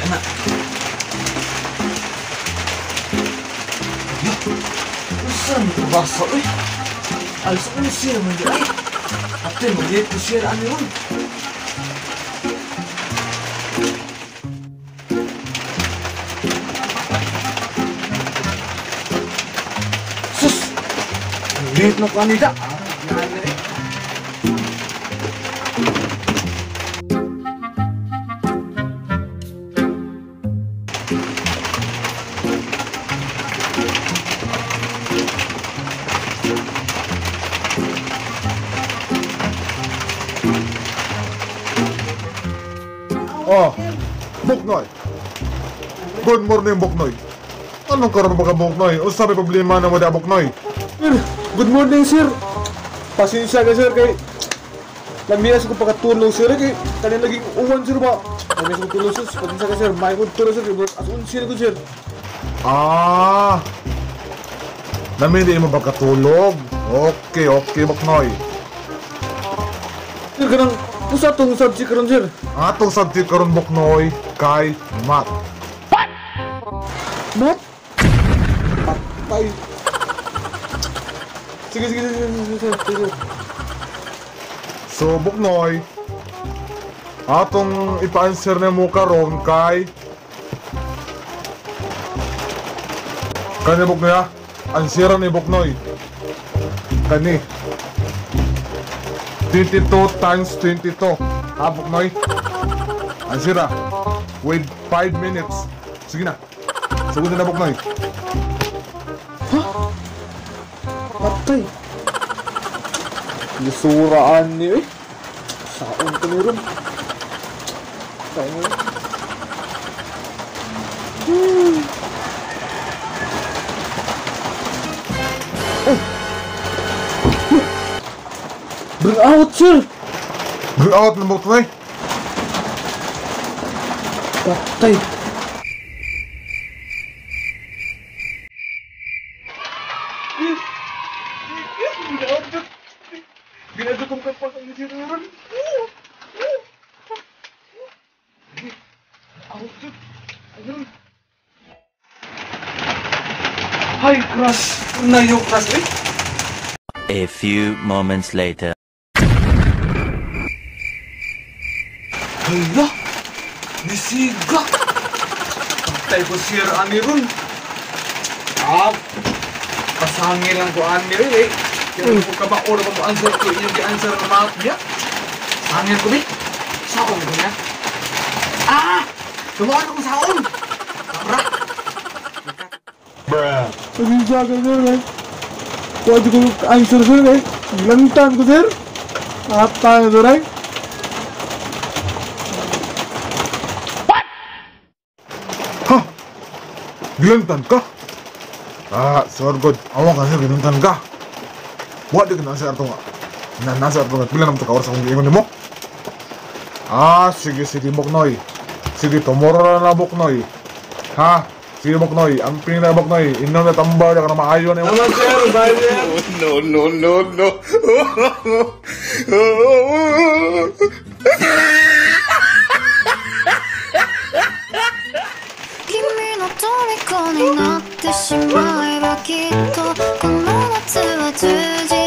Ana. Ya. Usa ni basa oy. Alas 11 man di ay. Ate mo late ko siya ani ron. Sus! Late na ko ani da. Oh, Buknoy. Good morning, Buknoy. Anong karon ba ka, Buknoy? Unsa may problema na mo da, Buknoy? Sir, good morning, sir. Pasensya ka, sir, kay lamias ko pagkatulog, sir, kay kanin laging uwan, sir, ba? Lamias ko tulog, sir. Pasensya ka, sir. May ko tulog, sir. As unsi ko, sir. Ah. Lami di mo pagkatulog. Okay, okay, Buknoy. Sir, kanang usa tong subject karon, sir? Ang atong subject karon, Buknoy, kay math. What? Math? Patay. Sige, sige, sige, sige, sige, sige. So, Buknoy, atong ipa-answer na mo karon kay kani, Buknoy, ha? Answer ni Buknoy. Kani 22 times 22. Ha, Buknoy? Answer with 5 minutes. Sige na. Sagutin na, Buknoy. Ha? Patay. Gisuraan niyo eh. Saon ko ni ron. Saon mo. Oh! Bring out, sir! Bring out na, Buknoy? Patay! Ginadyo kong kapag ang sir ron. Hi, crush! Unayo, crush, eh? A few moments later. Hala! Nisiga! Patay ko sir ani ron. Ah! Pasangin lang ko ani ron eh. Kaya ko kabaor pa mo answer ko iyong gi-answer ng math niya. Sangin ko bi. Saon ko niya. Ah! Tumuan akong saon! Tara! Bruh. Pasensya ka, sir, eh. Pwede ko answer, sir, eh. Lantan ko, sir. Patay, sir, eh. Ha? Gilantan ka? Ah, sir, good. Awa ka, sir, gilantan ka. Wa di ka nasa ato nga. Nasa ato nga. Pila naman ito ka oras akong giingon nimo? Ah, sige, sige, Buknoy. Sige, tomorrow na na, Buknoy. Ha? Sige, Buknoy. Amping na, Buknoy. Inom na tambal ka na maayo na. Tama, sir. Bye, sir. No, no, no, no. 君の虜になってしまえばきっとこの夏は充実